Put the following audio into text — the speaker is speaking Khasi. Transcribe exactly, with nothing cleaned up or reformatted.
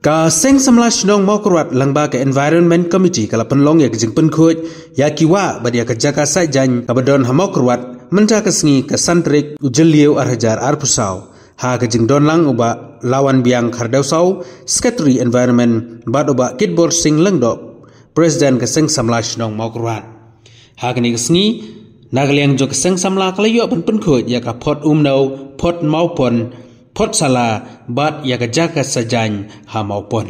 Ka Seng Samla Shnong Mawkyrwat lyngba ka Environment Committee ka la pynlong ïa ka jingpynkhuid ïa ki wah bad ïa ka jaka saitjaiñ kaba don ha Mawkyrwat mynta ka sngi ka santarik u Jylliew arhajar arphew saw. Ha ka jingdon lang u Bah Lawan Biang Khardewsaw, Secretary Environment, bad u Bah Kitbor Singh Lyngdoh, President ka Seng Samla Shnong Mawkyrwat. Ha kane ka sngi, na ka liang jong ka Seng Samla ka la ïoh ban pynkhuid ïa ka Phot Umnew, Phot Mawpon, Phot Sala, bad ïa ka jaka saitjaiñ ha Mawpon.